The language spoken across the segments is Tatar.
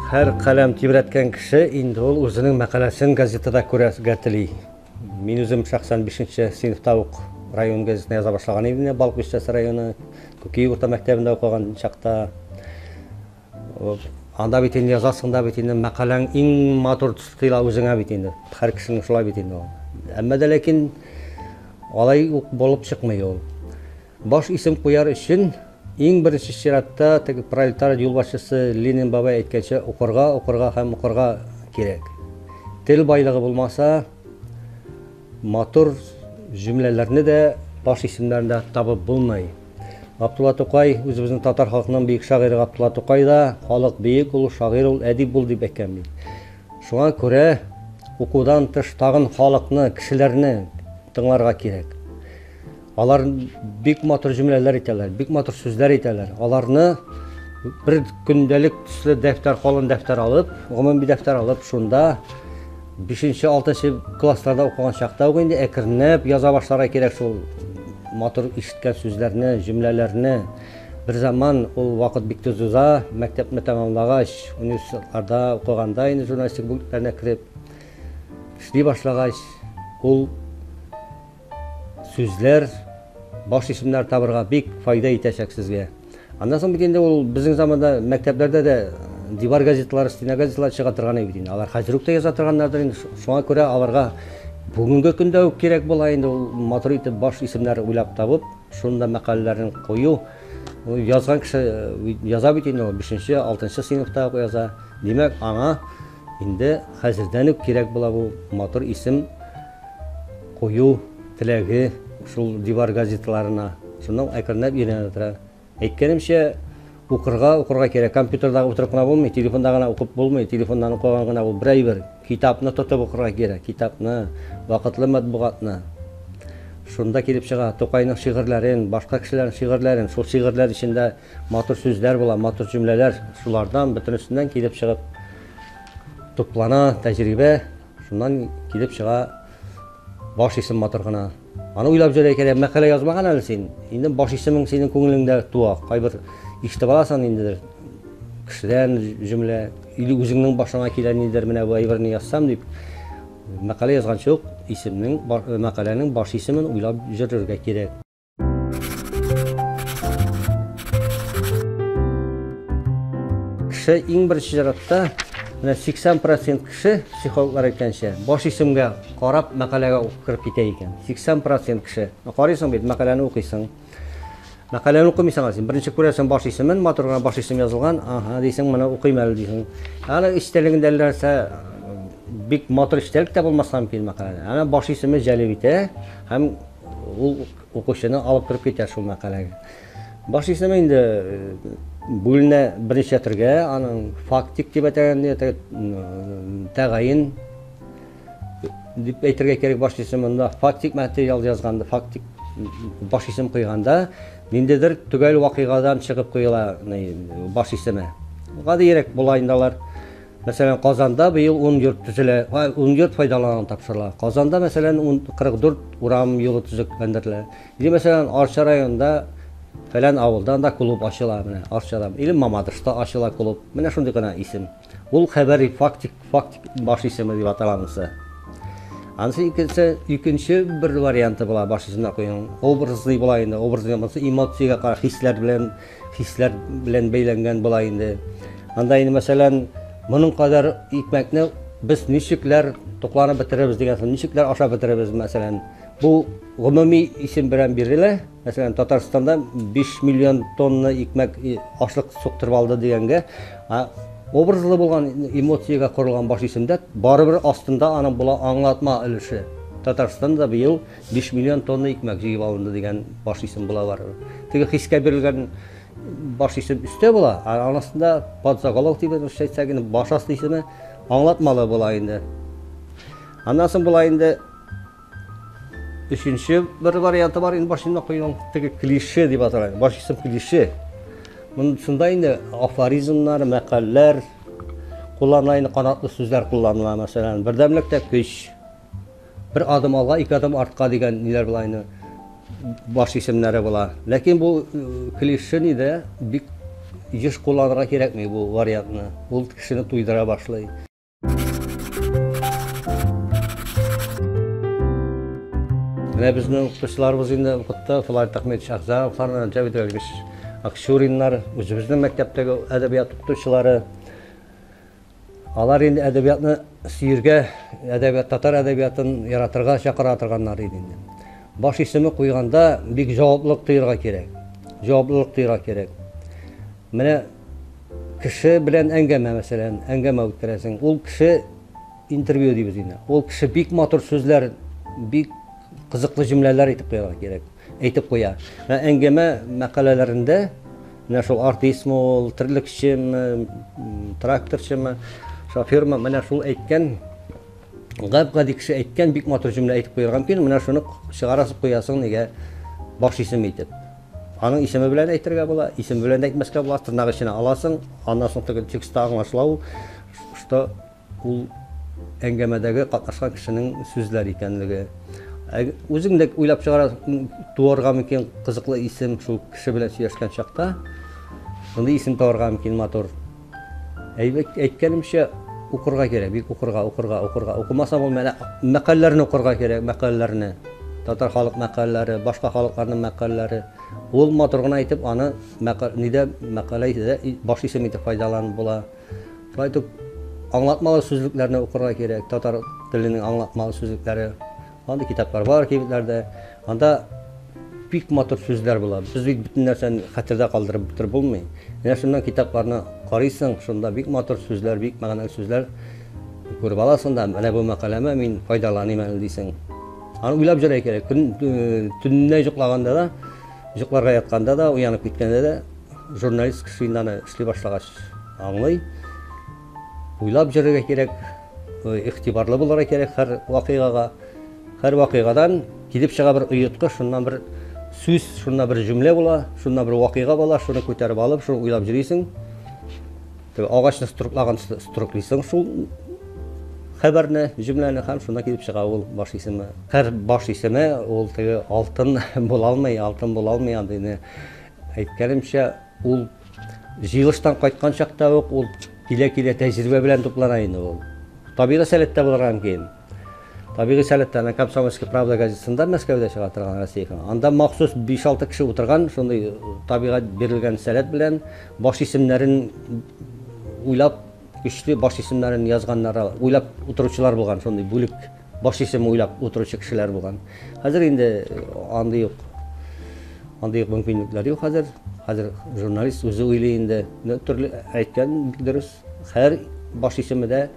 Һәр каләм тибрәткән кеше инде ул үзенең мәкаләсен газетада күрергә тели. Мин үзем шәхсән 5 сыйныфта ук район газетына яза башлаган идем, Балык Бистәсе районы, Күки урта мәктәбендә укыган чакта. Анда бит инде язасың да бит инде мәкаләң иң матур төсле тоела үзеңә бит инде. Һәр кешенең шулай бит инде ул. Әмма дә ләкин алай ук булып чыкмый ул. Баш исем куяр өчен иң беренче чиратта теге пролетар юлбашчысы Ленин бабай әйткәнчә укырга, укырга һәм укырга кирәк. Тел байлыгы булмаса, матур җөмләләрне дә, баш исемнәрен дә табып булмый. Габдулла Тукай, үзебезнең татар халкының бөек шагыйре Габдулла Тукай да, халык бөек ул, шагыйрь ул, әдип бул дип әйткән бит. Шуңа күрә укудан тыш тагын халыкны, кешеләрне тыңларга кирәк. Алар бик матур җөмләләр әйтәләр, бик матур сүзләр әйтәләр. Аларны бер көндәлек төсле дәфтәр, калын дәфтәр алып, гомуми дәфтәр алып, шунда 5-6 классларда укыган чакта ук инде әкренләп яза башларга кирәк шул матур ишеткән сүзләрне, җөмләләрне. Бер заман ул вакыт бик тиз уза, мәктәпне тәмамлагач, университетларда укыганда инде журналистика бүлекләренә кереп эшли башлагач, ул сүзләр, баш исемнәр табырга бик файда итәчәк сезгә. Аннан соң бит инде ул безнең заманда мәктәпләрдә дә дивар газеталары, стена газеталары чыга торган иде бит инде. Алар хәзер үк тә яза торганнардыр инде. Шуңа күрә аларга бүгенге көндә үк кирәк була инде ул матур итеп баш исемнәр уйлап табып, шунда мәкаләләрен кую. Язган кеше яза бит инде ул 5-нче, 6-нчы сыйныфта ук яза. Димәк, аңа инде хәзердән үк кирәк була бу матур исем кую теләге шул дивар газеталарына. Шуннан әкренләп өйрәнә тора. Әйткәнемчә, укырга, укырга кирәк. Компьютерда утырып кына булмый, телефонда гына укып булмый. Телефоннан укыган гына ул бер әйбер. Китапны тотып укырга кирәк, китапны, вакытлы матбугатны. Шунда килеп чыга Тукайның шигырьләрен, башка кешеләрнең шигырьләрен. Шул шигырьләр эчендә матур сүзләр була, матур җөмләләр. Шулардан бөтенесеннән килеп чыгып туплана тәҗрибә. Шуннан килеп чыга баш исем матур гына. Аны уйлап йөрергә кирәк, мәкалә язмаган әле син. Инде баш исемең синең күңелеңдә туа. Кайбер ишетеп аласың инде кешедән җөмлә, или үзеңнең башыңа килә нидер, менә бу әйберне язсам дип. Мәкалә язганчы ук исемнең, мәкаләнең баш исемен уйлап йөрергә кирәк. Кеше иң беренче чиратта, менә 80% кеше, психологлар әйткәнчә, баш исемгә карап мәкаләгә ук кереп китә икән. 80% кеше. Карыйсың бит, мәкаләне укыйсың. Мәкаләне укымыйсың син. Беренче күрәсең баш исемен, матур гына баш исем язылган. Ага, дисең, моны укыйм әле дисең. Аны эчтәлегендә нәрсә бик матур эчтәлек тә булмаска мөмкин мәкаләдә. Аны баш исеме җәлеп итә һәм ул укучыны алып кереп китә шул мәкаләгә. Баш исеме инде бүленә берничә төргә, аның фактик дип әйтәгән, тәгаен дип әйтергә кирәк баш исемендә фактик материал язганда, фактик баш исем куйганда, ниндидер төгәл вакыйгадан чыгып куела баш исеме. Гадиерәк була инде алар. Мәсәлән, Казанда быел 10 йорт төзелә, 10 йорт файдалануга тапшырыла. Казанда, мәсәлән, 44 урам юлы төзекләндерелә. Или, мәсәлән, Арча районында фәлән авылда анда клуб ачыла, менә Арчада. Или Мамадышта ачыла клуб. Менә шундый гына исем. Ул хәбәр фактик, фактик баш исеме дип атала анысы. Анысы икенче, икенче бер варианты була баш исемнәр куюның. Образный була инде, образный булса эмоциягә карап, хисләр белән хисләр белән бәйләнгән була инде. Анда инде, мәсәлән, моның кадәр икмәкне без ничекләр тукланып бетерербез дигән соң, ничекләр ашап бетерербез, мәсәлән. Бу гомуми исем белән бирелә. Мәсәлән, Татарстанда 5 миллион тонна икмәк ашлык суктырып алды дигәнгә, образлы булган эмоциягә корылган баш исемдә барыбер астында аның була аңлатма өлеше. Татарстанда быел 5 миллион тонна икмәк җыеп алынды дигән баш исем була барыбер. Теге хискә бирелгән баш исем өстә була, ә аның астында подзаголовок дип русча әйтсәк инде баш асты исеме аңлатмалы була инде. Аннан соң була инде өченче бер варианты бар инде баш исемне куюның, теге клише дип атала. Баш исем клише. Монысында инде афоризмнар, мәкальләр кулланыла инде, канатлы сүзләр кулланыла, мәсәлән, бердәмлектә көч. Бер адым алга, ике адым артка дигән ниләр була инде, баш исемнәре була. Ләкин бу клише нидә бик еш кулланырга кирәкми бу вариантны. Ул кешене туйдыра башлый. Менә безнең укытучыларыбыз инде укытты, Фларид Ахметович Ахзаровлар, Җәвит Галимович Акчуриннар, үзебезнең мәктәптәге әдәбият укытучылары. Алар инде әдәбиятны сөергә, әдәбият, татар әдәбиятын яратырга чакыра торганнар иде инде. Баш исеме куйганда бик җаваплылык тоерга кирәк. Җаваплылык тоерга кирәк. Менә кеше белән әңгәмә, мәсәлән, әңгәмә үткәрәсең. Ул кеше интервью дибез инде. Ул кеше бик матур сүзләр, бик кызыклы җөмләләр әйтеп куярга кирәк. Әйтеп куя. Ә әңгәмә мәкаләләрендә менә шул артистмы ул, терлекчеме, тракторчымы, шофермы, менә шул әйткән гап-гади кеше әйткән бик матур җөмлә әйтеп куярга мөмкин. Менә шуны чыгарасың, куясың нигә баш исем итеп. Аның исеме белән әйтергә була, исеме белән әйтмәскә була, тырнак эченә аласың, аннан соң теге текстта аңлашыла ул, что ул әңгәмәдәге катнашкан кешенең сүзләре икәнлеге. Үзең дә уйлап чыгара, туарга мөмкин кызыклы исем шул кеше белән сөйләшкән чакта. Шундый исем табарга мөмкин матур. Әйбәт әйткәнемчә, укырга кирәк, бик укырга, укырга, укырга. Укымасаң ул менә мәкальләрне укырга кирәк, мәкальләрне. Татар халык мәкальләре, башка халыкларның мәкальләре. Ул матур гына итеп аны мәкаль, нидә мәкалә баш исем итеп файдаланып була. Шулай итеп, аңлатмалы сүзлекләрне укырга кирәк, татар теленең аңлатмалы сүзлекләре. Андый китаплар бар кибетләрдә. Анда бик матур сүзләр була. Без бит бөтен нәрсәне хәтердә калдырып бетереп булмый. Менә шуннан китапларны карыйсың, шунда бик матур сүзләр, бик мәгънәле сүзләр күреп аласың да, менә бу мәкаләмә мин файдаланыйм әле дисең. Аны уйлап йөрергә кирәк. Көн төнлә йоклаганда да, йокларга ятканда да, уянып киткәндә дә журналист кеше инде аны эшли башлагач аңлый. Уйлап йөрергә кирәк, игътибарлы булырга кирәк һәр вакыйгага. Һәр вакыйгадан килеп чыга бер оеткы, шуннан бер сүз, шуннан бер җөмлә була, шуннан бер вакыйга була, шуны күтәреп алып, шуны уйлап йөрисең. Теге агачны строклаган строклыйсың шул хәбәрне, җөмләне һәм шунда килеп чыга ул баш исеме. Һәр баш исеме ул теге алтын була алмый, алтын була алмый андыйны. Әйткәнемчә, ул җыелыштан кайткан чакта ук ул килә-килә тәҗрибә белән туплана инде ул. Табигый сәләттә булырга мөмкин. Табигый сәләттә, ана Комсомольская правда газетасында Мәскәүдә чыга торган Россия. Анда махсус 5-6 кеше утырган, шундый табигать бирелгән сәләт белән баш исемнәрен уйлап, көчле баш исемнәрен язганнар, уйлап утыручылар булган, шундый бүлек баш исеме уйлап утыручы кешеләр булган. Хәзер инде андый юк. Андый юк мөмкинлекләр юк хәзер. Хәзер журналист үзе уйлый инде. Төрле әйткән бик дөрес. Һәр баш исеме дә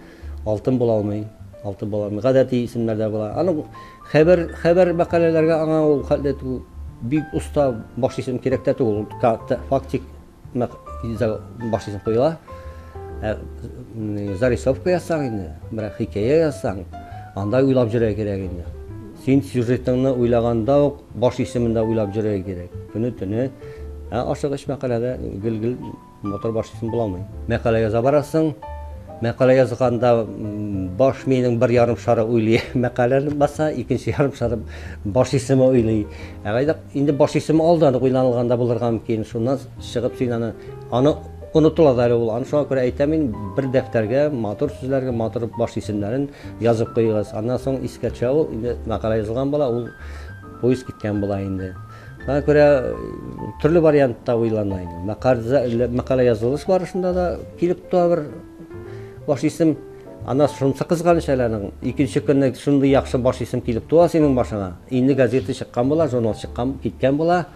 алтын була алмый. Алтын була алмый. Гадәти исемнәр дә була. Аның хәбәр хәбәр мәкаләләргә аңа ул хәтле бик оста баш исем кирәк тә түгел. Фактик баш исем куела. Ә зарисовка язсаң инде, берәр хикәя язсаң, анда уйлап йөрергә кирәк инде. Син сюжетыңны уйлаганда ук баш исемен дә уйлап йөрергә кирәк. Көне-төне ә ашыгыч мәкаләдә гел-гел Мотор баш исем була алмый. Мәкалә яза барасың. Мәкалә язганда баш миенең бер ярым шары уйлый, мәкаләне баса, икенче ярым шары баш исеме уйлый. Ә кайда инде баш исеме алдан ук уйланылган да булырга мөмкин. Шуннан чыгып син аны аны онытыла да әле ул. Аны шуңа күрә әйтәм мин, бер дәфтәргә матур сүзләргә, матур баш исемнәрен язып куегыз. Аннан соң искә төшә ул, инде мәкалә язылган була, ул поезд киткән була инде. Шуңа күрә төрле вариантта уйлана инде. Мәкалә, мәкалә язылыш барышында да килеп туа бер баш исем. Ана шунысы кызганыч әле аның. Икенче көнне шундый яхшы баш исем килеп туа синең башыңа. Инде газета чыккан була, журнал чыккан, киткән була.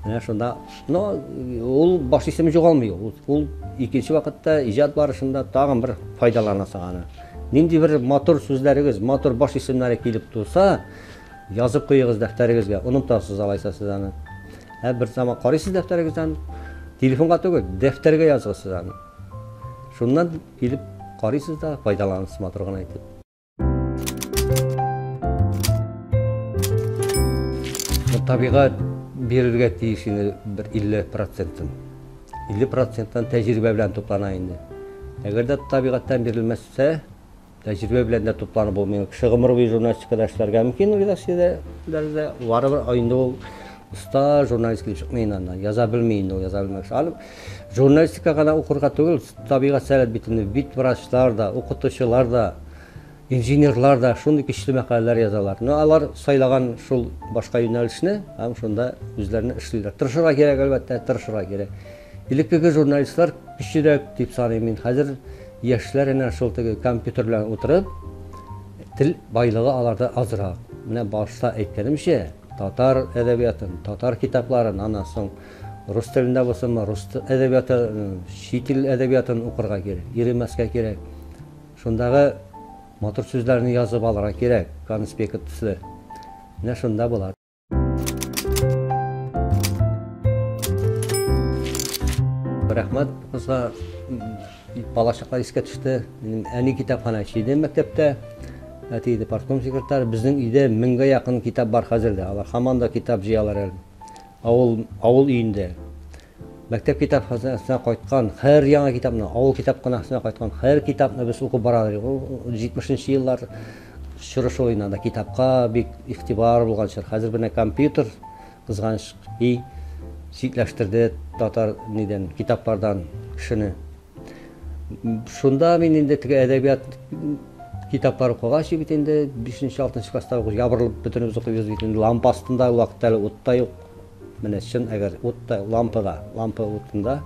Менә шунда, но ул баш исеме югалмый. Ул, ул икенче вакытта иҗат барышында тагын бер файдаланасың аны. Нинди бер матур сүзләрегез, матур баш исемнәре килеп туса, Язып куегыз дәфтәрегезгә, онытасыз алайса сез аны. Ә бер заман карыйсыз дәфтәрегездән, телефонга түгел, дәфтәргә языгыз сез аны. Шуннан килеп карыйсыз да, файдаланасыз матур гына итеп. Табигать бирергә тиеш инде бер 50 процентын. 50 проценттан тәҗрибә белән туплана инде. Әгәр дә табигатьтән бирелмәсә, Тәҗрибә белән дә тупланып булмый. Кеше гомер буе журналистикада эшләргә мөмкин, редакциядә дә, барыбер инде ул Оста журналист килеп чыкмый инде аннан. Яза белми инде ул, яза белмәгәч. Аны журналистика гына укырга түгел, табигать сәләт бит инде. Бит врачлар да, укытучылар да, инженерлар да шундый көчле мәкаләләр язалар. Но алар сайлаган шул башка юнәлешне һәм шунда үзләренә эшлиләр. Тырышырга кирәк, әлбәттә, тырышырга кирәк. Элеккеге журналистлар көчлерәк дип саныйм мин. Хәзер яшьләр әнә шул теге компьютер белән утырып, тел байлыгы аларда азрак. Менә башта әйткәнемчә, татар әдәбиятын, татар китапларын, аннан соң рус телендә булсынмы, рус әдәбияты, чит ил әдәбиятын укырга кирәк, иремәскә кирәк. Шундагы матур сүзләрне язып алырга кирәк, конспект төсле. Менә шунда була. Рәхмәт кызга, балачаклар искә төште. Минем әни китапханәче иде мәктәптә. Әти иде партком секретаре. Безнең өйдә меңгә якын китап бар хәзер дә. Алар һаман да китап җыялар әле. Авыл, авыл өендә. Мәктәп китапханәсенә кайткан һәр яңа китапны, авыл китапханәсенә кайткан һәр китапны без укып бара идек. Ул 70 еллар чоры шул инде, анда китапка бик игътибар булган чор. Хәзер менә компьютер кызганыч и читләштерде татар нидән, китаплардан кешене. Шунда мин инде теге әдәбият китаплар укыгач бит инде 5-6 класста ук ябырылып бөтенебез укыйбыз бит инде, лампа астында ул вакытта әле ут та юк. Менә чын әгәр ут та лампада, лампа утында.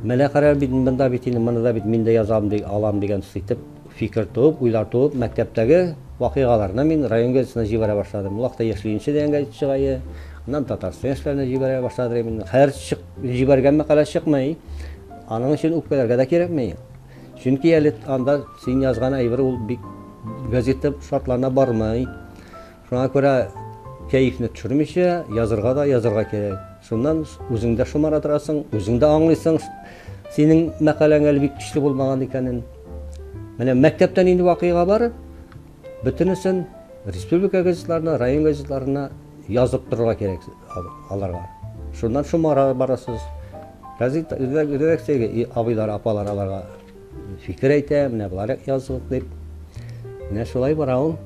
Менә кара бит монда бит инде моны да бит мин дә язам ди, алам дигән итеп фикер туып, уйлар туып, мәктәптәге вакыйгаларны мин район газетасына җибәрә башладым. Ул вакытта Яшь ленинчы дигән газета чыга иде. Аннан Татарстан яшьләренә җибәрә башладым. Мин һәр чык җибәргән мәкалә чыкмый. Аның өчен үпкәләргә дә кирәкми. Чөнки әле анда син язган әйбер ул бик газета шартларына бармый. Шуңа күрә кәефне төшермичә язырга да язырга кирәк. Шуннан үзең дә шомара торасың, үзең дә аңлыйсың, синең мәкаләң әле бик көчле булмаган икәнен. Менә мәктәптә нинди вакыйга бар, бөтенесен республика газетларына, район газетларына язып торырга кирәк аларга. Шуннан шомара барасыз. Газет редакциягә абыйлар, апалар аларга фикер әйтә, менә болар язык дип. Менә шулай бара ул.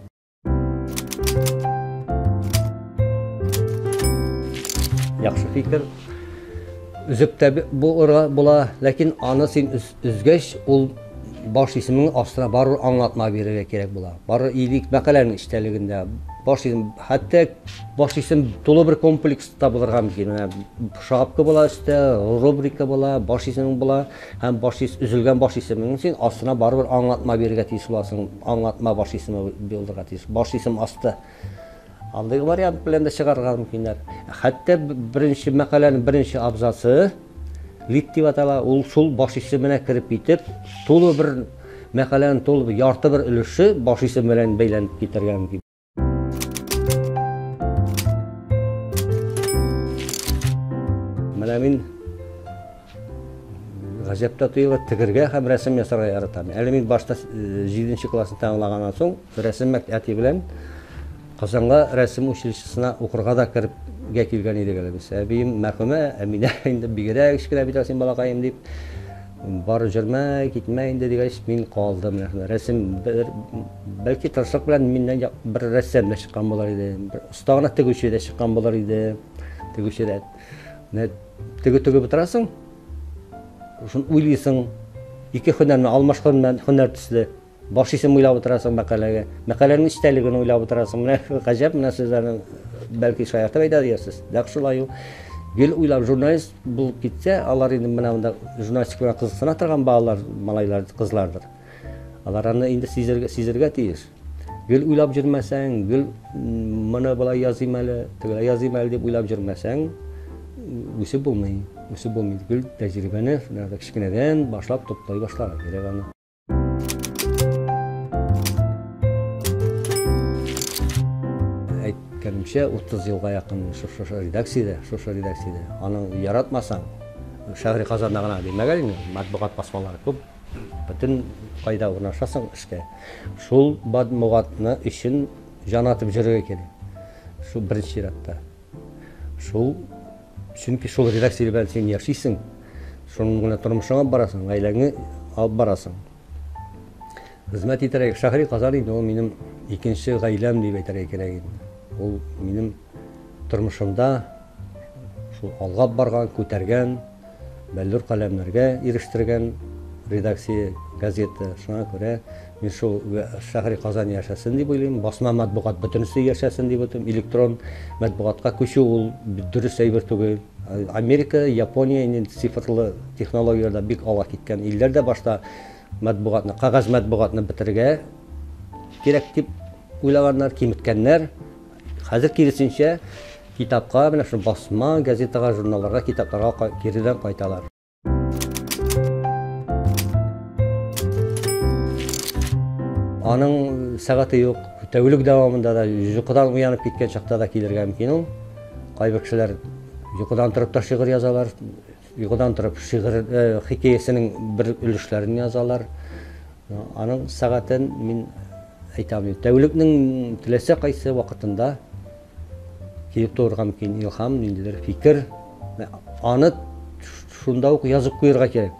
Яхшы фикер. Өзеп тә булырга була, ләкин аны син өзгәч, ул баш исемеңнең астына барыбер аңлатма бирергә кирәк була. Барыбер илик мәкаләнең эчтәлегендә баш исем, хәтта баш исем тулы бер комплекста булырга мөмкин. Менә шапка була өстә, рубрика була, баш исемең була һәм баш ис, өзелгән баш исемең син астына барыбер аңлатма бирергә тиеш буласың. Аңлатма баш исеме булырга тиеш. Баш исем асты. Андый вариант белән дә чыгарырга мөмкиннәр. Хәтта беренче мәкаләнең беренче абзацы лид дип атала, ул шул баш исеменә кереп китеп, тулы бер мәкаләнең тулы бер ярты бер өлеше баш исем белән бәйләнеп китәргә мөмкин. Менә мин гаҗәп тә тоела, тегергә һәм рәсем ясарга яратам. Әле мин башта 7 классны тәмамлаганнан соң рәсем әти белән Казанга рәсем училищесына укырга да керергә килгән идек әле без. Әбием мәрхүмә Әминә инде бигрәк кечкенә бит син балакаем дип, бар җөрмә, китмә инде дигәч, мин калдым. Рәсем бер, бәлки тырышлык белән миннән бер рәссам да чыккан булыр иде. Бер оста гына тегүче дә чыккан булыр иде. Тегүче дә. Менә тегү тегеп утырасың, шуны уйлыйсың, ике һөнәрне алмашкан һөнәр төсле. Баш исем уйлап утырасың мәкаләгә. Мәкаләнең эчтәлеген уйлап утырасың. Менә гаҗәп, менә сүзләрне бәлки шаяртып әйтә диярсез. Нәкъ шулай ул. Гел уйлап журналист булып китсә, алар инде менә монда журналистика белән кызыксына торган балалар, малайлар, кызлардыр. Алар аны инде сизергә, сизергә тиеш. Гел уйлап йөрмәсәң, гел моны болай языйм әле, тегеләй языйм әле дип уйлап йөрмәсәң, үсеп булмый. Үсеп булмый. Гел тәҗрибәне кечкенәдән башлап туплый башларга кирәк аны. Әйткәнемчә, 30 елга якын шушы редакциядә, шушы редакциядә. Аны яратмасаң, Шәһри Казанда гына димәгән инде, матбугат басмалары күп. Бөтен кайда урнашасың эшкә. Шул матбугатны өчен җан атып йөрергә кирәк. Шул беренче чиратта. Шул, чөнки шул редакция белән син яшисең, шуның белән тормышыңа алып барасың, гаиләңне алып барасың. Хезмәт итәргә, Шәһри Казан инде ул минем икенче гаиләм дип әйтергә кирәк инде. Ул минем тормышымда шул алга барган, күтәргән, бәллүр каләмнәргә ирештергән редакция, газета. Шуңа күрә мин шул Шәһри Казан яшәсен дип уйлыйм. Басма матбугат бөтенесе яшәсен дип уйлыйм. Электрон матбугатка күчү ул дөрес әйбер түгел. Америка, Япония инде цифрлы технологияләрдә бик алга киткән илләр дә башта матбугатны, кәгазь матбугатны бетерергә кирәк дип уйлаганнар, киметкәннәр. Хәзер киресенчә, китапка, менә шул басма газетага, журналларга, китапларга киредән кайталар. Аның сәгате юк. Тәүлек дәвамында да йокыдан уянып киткән чакта да килергә мөмкин ул. Кайбер кешеләр йокыдан торып та шигырь язалар. Йокыдан торып шигырь хикәясенең бер өлешләрен язалар. Аның сәгатен мин әйтә алмыйм. Тәүлекнең теләсә кайсы вакытында килеп туырга мөмкин илһам, ниндидер фикер. Аны шунда ук язып куярга кирәк.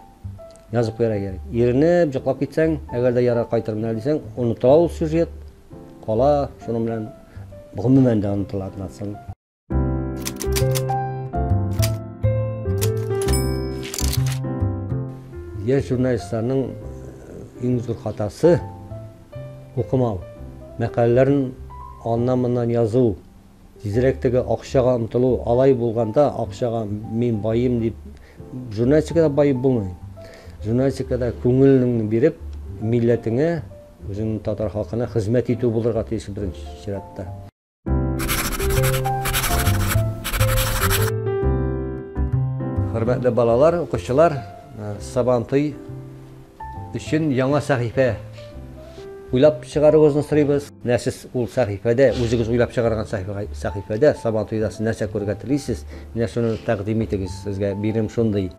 Язып куярга кирәк. Иренеп, йоклап китсәң, әгәр дә ярар кайтырмын әле дисәң, онытыла ул сюжет, кала, шуның белән гомумән дә онытыла аннан. Яшь журналистларның иң зур хатасы укымау, мәкаләләрен аннан-моннан язу, тизрәк теге акчага омтылу. Алай булганда акчага мин байыйм дип журналистикада байып булмый. Журналистикада күңелеңне биреп, милләтеңә, үзеңнең татар халкына хезмәт итү булырга тиеш беренче чиратта. Хөрмәтле балалар, укучылар, Сабантуй өчен яңа сәхифә уйлап чыгаруыгызны сорыйбыз. Менә сез ул сәхифәдә, үзегез уйлап чыгарган сәхифәдә Сабантуйда сез нәрсә күрергә телисез, менә шуны тәкъдим итегез. Сезгә бирем шундый.